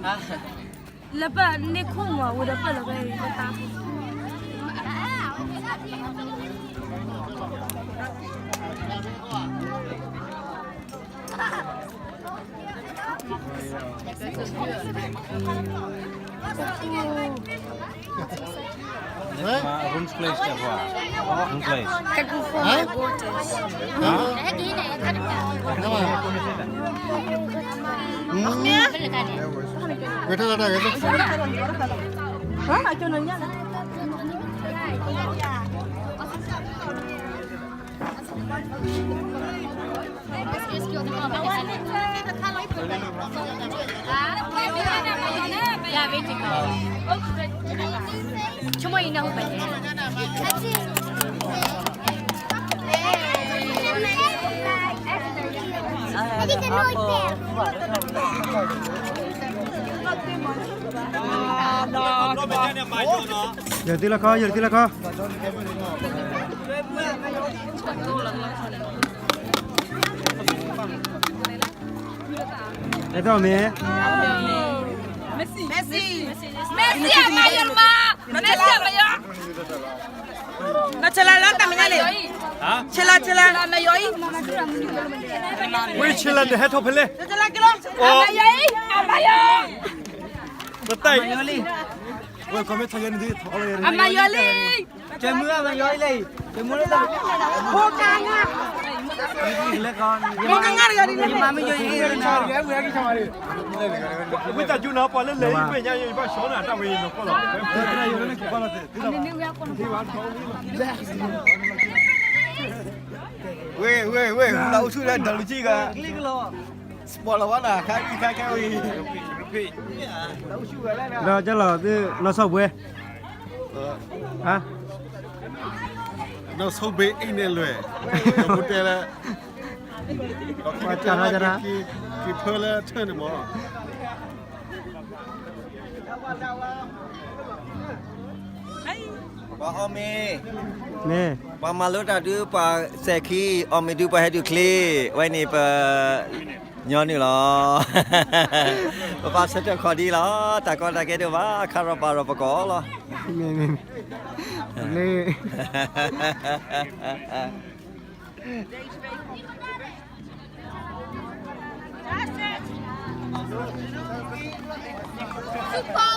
လၢပၢ်န့ၢ်ခိၣ်မး ဝဲဒီးပၢ်လီၤဝဲတၢ် Rundvlees, zeg maar. Rundvlees. Huh? Huh? Yă tui lă khŏ, yă tui lă khŏ. Ê, tao mẹ. Messi. Messi. Messi, ama yô ma. Messi, ama yô. Nà ဆယ်လ လၢတၢ်မဲာ်ညါန့ၣ်. ဟါ? ဆယ်လ ဆယ်လ. ဝဲ ဆယ်လ န့ၣ် ဟဲထီၣ်ဖဲလဲၣ်. ဆယ်လ ကလီ. အမယီၤအံၤ, အမယီၤ. ပတၢ်အံၤ. ဝဲ comment ထီၣ်ယဲန့ၣ်ဒ် ထီၣ်လီၤယဲန့ၣ်. အမယီၤလံ. ကဲမုၢ်အမယီၤအံၤလဲၣ်, ကဲမုၢ်လၢ ဖိကါငါ ဖိကါငါတဂၤဒ်န့ၣ် မမယီၤအံၤ ဝံသးစူၤနီၤ ပှၤလၢလဲၤအံၤ ပညါယဘၣ်ဆီနၤ တၢ်ဝဲအံၤနီၤ ကီၢ်လီၤ. ဝဲ ဝဲ ဝဲ တၢ်အိၣ်ဆူၣ်လၢ ဒီးလူၤကံၢ်ဂၤ sport လီၤဝဲနၤ ခါအံၤ ခါခဲဝံၤ ဒီးကလီၤသု လီၤဆီၣ်ဘှဲ ဟါ နီၢ်ဆိဘ့အ့ၣ်နဲၣ်လွဲၢ် ကမူတဲလၢ က့ၤဖၢလၢထၢၣ်န့ၣ်မး ပှၤအီၣ်မ့ၤ မ့ၢ် ပှၤမၤလိတၢ်ဒုး ပှၤစဲၤခံ အီၣ်မ့ၤဒုး ပှၤဟဲဒုးချ့ ဝဲန့ၣ်ပ ညီနုၢ်လီၤ. ပပၢ်ဆၢထၢၣ်ခီၣ်ဒံလီၤ. တၢ်ကီတၢ်ခဲဒိၣ်ဘၣ် ခါရီၣ်ပၤရီၣ်ပကိးလီၤ. မ့ၢ် မ့ၢ် မ့ၢ် လ့ Super.